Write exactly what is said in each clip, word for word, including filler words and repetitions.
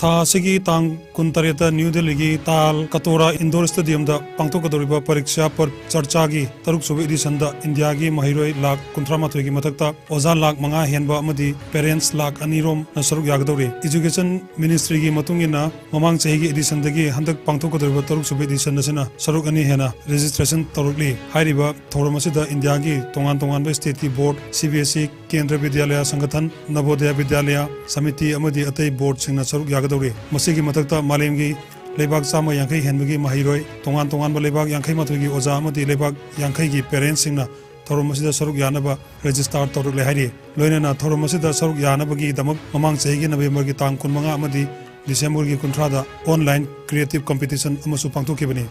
ꯊꯥ ꯑꯁꯤꯒꯤ ꯇꯥꯡ ꯀꯨꯟꯇꯔꯦꯠꯇ ꯅ꯭ꯌꯨ ꯗꯦꯜꯂꯤꯒꯤ ꯇꯥꯜ ꯀꯇꯣꯔꯥ ꯏꯟꯗꯣꯔ ꯁ꯭ꯇꯦꯗꯤꯌꯝꯗ ꯄꯥꯡꯊꯣꯛꯀꯗꯧꯔꯤꯕ ꯄꯔꯤꯛꯁꯥ ꯄꯔ ꯆꯔꯆꯥꯒꯤ ꯇꯔꯨꯛ ꯁꯨꯕ ꯏꯗꯤꯁꯟꯗ ꯏꯟꯗꯤꯌꯥꯒꯤ ꯃꯍꯩꯔꯣꯏ ꯂꯥꯈ ꯀꯨꯟꯊ꯭ꯔꯥ ꯃꯥꯊꯣꯏꯒꯤ ꯃꯊꯛꯇ ꯑꯣꯖꯥ ꯂꯥꯈ ꯃꯉꯥ ꯍꯦꯟꯕ ꯑꯃꯗꯤ ꯄꯦꯔꯦꯟꯠꯁ ꯂꯥꯈ ꯑꯅꯤ ꯔꯣꯝꯅ ꯁꯔꯨꯛ ꯌꯥꯒꯗꯧꯔꯤ꯫ ꯏꯖꯨꯀꯦꯁꯟ ꯃꯤꯅꯤꯁꯇ꯭ꯔꯤꯒꯤ ꯃꯇꯨꯡ ꯏꯟꯅ, ꯃꯃꯥꯡ ꯆꯍꯤꯒꯤ ꯏꯗꯤꯁꯟꯗꯒꯤ ꯍꯟꯗꯛ ꯄꯥꯡꯊꯣꯛꯀꯗꯧꯔꯤꯕ ꯇꯔꯨꯛ ꯁꯨꯕ ꯏꯗꯤꯁꯟ ꯑꯁꯤꯅ ꯁꯔꯨꯛ ꯑꯅꯤ ꯍꯦꯟꯅ ꯔꯦꯖꯤꯁꯇ꯭ꯔꯦꯁꯟ ꯇꯧꯔꯛꯂꯤ꯫ ꯍꯥꯏꯔꯤꯕ ꯊꯧꯔꯝ ꯑꯁꯤꯗ ꯏꯟꯗꯤꯌꯥꯒꯤ ꯇꯣꯉꯥꯟ ꯇꯣꯉꯥꯟꯕ ꯁ꯭ꯇꯦꯠꯀꯤ ꯕꯣꯔꯗ, ꯁꯤ ꯕꯤ ꯑꯦꯁ ꯏ, ꯀꯦꯟꯗ꯭ꯔ ꯕꯤꯗ꯭ꯌꯥꯂꯌꯥ ꯁꯪꯒꯊꯟ, ꯅꯕꯣꯗꯌꯥ ꯕꯤꯗ꯭ꯌꯥꯂꯌꯥ ꯁꯃꯤꯇꯤ ꯑꯃꯗꯤ ꯑꯇꯩ ꯕꯣꯔꯗꯁꯤꯡꯅ ꯁꯔꯨꯛ ꯌꯥꯒꯗꯧꯔꯤ꯫ ꯃꯁꯤꯒꯤ ꯃꯊꯛꯇ ꯃꯥꯂꯦꯝꯒꯤ ꯂꯩꯕꯥꯛ ꯆꯥꯝꯃ ꯌꯥꯡꯈꯩ ꯍꯦꯟꯕꯒꯤ ꯃꯍꯩꯔꯣꯏ, ꯇꯣꯉꯥꯟ ꯇꯣꯉꯥꯟꯕ ꯂꯩꯕꯥꯛ ꯌꯥꯡꯈꯩ ꯃꯥꯊꯣꯏꯒꯤ ꯑꯣꯖꯥ ꯑꯃꯗꯤ ꯂꯩꯕꯥꯛ ꯌꯥꯡꯈꯩꯒꯤ ꯄꯦꯔꯦꯟꯠꯁꯤꯡꯅ ꯊꯧꯔꯝ ꯑꯁꯤꯗ ꯁꯔꯨꯛ ꯌꯥꯅꯕ ꯔꯦꯖꯤꯁꯇꯥꯔ ꯇꯧꯔꯛꯂꯦ ꯍꯥꯏꯔꯤ꯫ ꯂꯣꯏꯅꯅ ꯊꯧꯔꯝ ꯑꯁꯤꯗ ꯁꯔꯨꯛ ꯌꯥꯅꯕꯒꯤꯗꯃꯛ ꯃꯃꯥꯡ ꯆꯍꯤꯒꯤ ꯅꯕꯦꯝꯕꯔꯒꯤ ꯇꯥꯡ ꯀꯨꯟꯃꯉꯥ ꯑꯃꯗꯤ ꯗꯤꯁꯦꯝꯕꯔꯒꯤ ꯀꯨꯟꯊ꯭ꯔꯥꯗ ꯑꯣꯟꯂꯥꯏꯟ ꯀ꯭ꯔꯤꯌꯦꯇꯤꯚ ꯀꯝꯄꯤꯇꯤꯁꯟ ꯑꯃꯁꯨ ꯄꯥꯡꯊꯣꯛꯈꯤꯕꯅꯤ꯫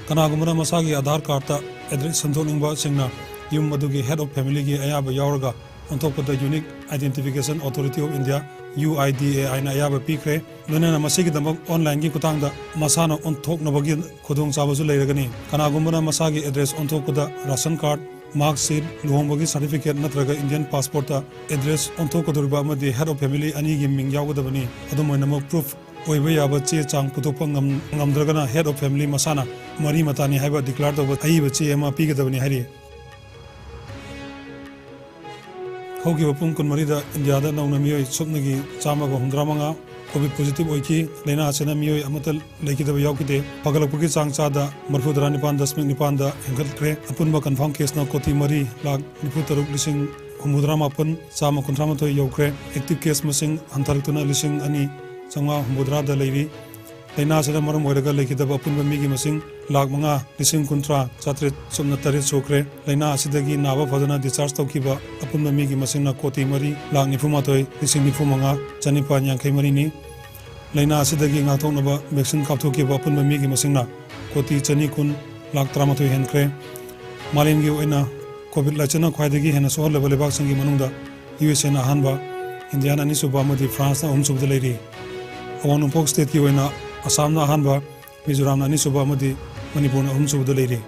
ꯀꯅꯥꯒꯨꯝꯕꯅ ꯃꯁꯥꯒꯤ ꯑꯥꯙꯥꯔ ꯀꯥꯔꯗꯇ ꯑꯦꯗ꯭ꯔꯦꯁ ꯁꯦꯝꯗꯣꯛꯅꯤꯡꯕꯁꯤꯡꯅ ꯌꯨꯝ ꯑꯗꯨꯒꯤ ꯍꯦꯗ ꯑꯣꯐ ꯐꯦꯃꯤꯂꯤꯒꯤ ꯑꯌꯥꯕ ꯌꯥꯎꯔꯒ ꯑꯣꯟꯊꯣꯛꯄꯗ unique identification authority of India, U I D A ꯑꯥꯏꯅ ꯑꯌꯥꯕ ꯄꯤꯈ꯭ꯔꯦ꯫ ꯂꯣꯏꯅꯅ ꯃꯁꯤꯒꯤꯗꯃꯛ ꯑꯣꯟꯂꯥꯏꯟꯒꯤ ꯈꯨꯠꯊꯥꯡꯗ ꯃꯁꯥꯅ ꯑꯣꯟꯊꯣꯛꯅꯕꯒꯤ ꯈꯨꯗꯣꯡꯆꯥꯕꯁꯨ ꯂꯩꯔꯒꯅꯤ꯫ ꯀꯅꯥꯒꯨꯝꯕꯅ ꯃꯁꯥꯒꯤ ꯑꯦꯗ꯭ꯔꯦꯁ ꯑꯣꯟꯊꯣꯛꯄꯗ ꯔꯥꯁꯟ ꯀꯥꯔꯗ, ꯃꯥꯔꯛ ꯁꯤꯠ, ꯂꯨꯍꯣꯡꯕꯒꯤ ꯁꯥꯔꯇꯤꯐꯤꯀꯦꯠ ꯅꯠꯇ꯭ꯔꯒ ꯏꯟꯗꯤꯌꯟ ꯄꯥꯁꯄꯣꯔꯠꯇ ꯑꯦꯗ꯭ꯔꯦꯁ ꯑꯣꯟꯊꯣꯛꯀꯗꯧꯔꯤꯕ ꯑꯃꯗꯤ ꯍꯦꯗ ꯑꯣꯐ ꯐꯦꯃꯤꯂꯤ ꯑꯅꯤꯒꯤ ꯃꯤꯡ ꯌꯥꯎꯒꯗꯕꯅꯤ꯫ ꯑꯗꯨꯝ ꯑꯣꯏꯅꯃꯛ, ꯄ꯭ꯔꯨꯐ ꯑꯣꯏꯕ ꯌꯥꯕ ꯆꯦ ꯆꯥꯡ ꯄꯨꯊꯣꯛꯄ ꯉꯝ-, ꯉꯝꯗ꯭ꯔꯒꯅ ꯍꯦꯗ ꯑꯣꯐ ꯐꯦꯃꯤꯂꯤ ꯃꯁꯥꯅ ꯃꯔꯤ ꯃꯇꯥꯅꯤ ꯍꯥꯏꯕ ꯗꯤꯀ꯭ꯂꯦꯌꯔ ꯇꯧꯕ ꯑꯏꯕ ꯆꯦ ꯑꯃ ꯄꯤꯒꯗꯕꯅꯤ ꯍꯥꯏꯔꯤ꯫ ꯍꯧꯈꯤꯕ ꯄꯨꯡ ꯀꯨꯟꯃꯔꯤꯗ ꯏꯟꯗꯤꯌꯥꯗ ꯅꯧꯅ ꯃꯤꯑꯣꯏ ꯁꯨꯞꯅꯒꯤ ꯆꯥꯝꯃꯒ ꯍꯨꯝꯗ꯭ꯔꯥ ꯃꯉꯥ ꯀꯣꯚꯤꯗ ꯄꯣꯖꯤꯇꯤꯚ ꯑꯣꯏꯈꯤ꯫ ꯂꯥꯏꯅꯥ ꯑꯁꯤꯅ ꯃꯤꯑꯣꯏ ꯑꯃꯠꯇ ꯂꯩꯈꯤꯗꯕ ꯌꯥꯎꯈꯤꯗꯦ꯫ ꯐꯒꯠꯂꯛꯄꯒꯤ ꯆꯥꯡ ꯆꯥꯗ ꯃꯔꯤꯐꯨꯇꯔꯥ ꯅꯤꯄꯥꯟ ꯗꯁꯃꯤꯛ ꯅꯤꯄꯥꯟꯗ ꯍꯦꯟꯒꯠꯈ꯭ꯔꯦ꯫ ꯑꯄꯨꯟꯕ ꯀꯟꯐꯥꯔꯝ ꯀꯦꯁꯅ ꯀꯣꯇꯤ ꯃꯔꯤ ꯂꯥꯈ ꯅꯤꯐꯨ ꯇꯔꯨꯛ ꯂꯤꯁꯤꯡ ꯍꯨꯝꯐꯨꯇꯔꯥ ꯃꯥꯄꯟ ꯆꯥꯝꯃ ꯀꯨꯟꯊ꯭ꯔꯥ ꯃꯥꯊꯣꯏ ꯌꯧꯈ꯭ꯔꯦ꯫ ꯑꯦꯛꯇꯤꯚ ꯀꯦꯁ ꯃꯁꯤꯡ ꯍꯟꯊꯔꯛꯇꯨꯅ ꯂꯤꯁꯤꯡ ꯑꯅꯤ ꯆꯥꯝꯃꯉꯥ ꯍꯨꯝꯐꯨꯇꯔꯥꯗ ꯂꯩꯔꯤ꯫ ꯂꯥꯏꯅꯥ ꯑꯁꯤꯅ ꯃꯔꯝ ꯑꯣꯏꯔꯒ ꯂꯩꯈꯤꯗꯕ ꯑꯄꯨꯟꯕ ꯃꯤꯒꯤ ꯃꯁꯤꯡ ꯂꯥꯈ ꯃꯉꯥ ꯂꯤꯁꯤꯡ ꯀꯨꯟꯊ꯭ꯔꯥ ꯆꯥꯇ꯭ꯔꯦꯠ ꯁꯨꯞꯅ ꯇꯔꯦꯠ ꯁꯨꯈ꯭ꯔꯦ꯫ ꯂꯥꯏꯅꯥ ꯑꯁꯤꯗꯒꯤ ꯅꯥꯕ ꯐꯗꯨꯅ ꯗꯤꯁꯆꯥꯔꯖ ꯇꯧꯈꯤꯕ ꯑꯄꯨꯟꯕ ꯃꯤꯒꯤ ꯃꯁꯤꯡꯅ ꯀꯣꯇꯤ ꯃꯔꯤ ꯂꯥꯈ ꯅꯤꯐꯨ ꯃꯥꯊꯣꯏ ꯂꯤꯁꯤꯡ ꯅꯤꯐꯨ ꯃꯉꯥ ꯆꯅꯤꯄꯥꯟ ꯌꯥꯡꯈꯩ ꯃꯔꯤꯅꯤ꯫ ꯂꯥꯏꯅꯥ ꯑꯁꯤꯗꯒꯤ ꯉꯥꯛꯊꯣꯛꯅꯕ ꯚꯦꯛꯁꯤꯟ ꯀꯥꯞꯊꯣꯛꯈꯤꯕ ꯑꯄꯨꯟꯕ ꯃꯤꯒꯤ ꯃꯁꯤꯡꯅ ꯀꯣꯇꯤ ꯆꯅꯤ ꯀꯨꯟ ꯂꯥꯈ ꯇꯔꯥꯃꯥꯊꯣꯏ ꯍꯦꯟꯈ꯭ꯔꯦ꯫ ꯃꯥꯂꯦꯝꯒꯤ ꯑꯣꯏꯅ ꯀꯣꯚꯤꯗ ꯂꯥꯏꯆꯠꯅ ꯈ꯭ꯋꯥꯏꯗꯒꯤ ꯍꯦꯟꯅ ꯁꯣꯛꯍꯜꯂꯕ ꯂꯩꯕꯥꯛꯁꯤꯡꯒꯤ ꯃꯅꯨꯡꯗ ꯌꯨ ꯑꯦꯁ ꯑꯦꯅ ꯑꯍꯥꯟꯕ, ꯏꯟꯗꯤꯌꯥꯅ ꯑꯅꯤꯁꯨꯕ ꯑꯃꯗꯤ ꯐ꯭ꯔꯥꯟꯁꯅ ꯑꯍꯨꯝꯁꯨꯕꯗ ꯂꯩꯔꯤ꯫ ꯑꯋꯥꯡ ꯅꯣꯡꯄꯣꯛ ꯁ꯭ꯇꯦꯠꯀꯤ ꯑꯣꯏꯅ ꯑꯁꯥꯝꯅ ꯑꯍꯥꯟꯕ, ꯃꯤꯖꯣꯔꯥꯝꯅ ꯑꯅꯤꯁꯨꯕ ꯑꯃꯗꯤ ꯃꯅꯤꯄꯨꯔꯅ ꯑꯍꯨꯝꯁꯨꯕꯗ ꯂꯩꯔꯤ꯫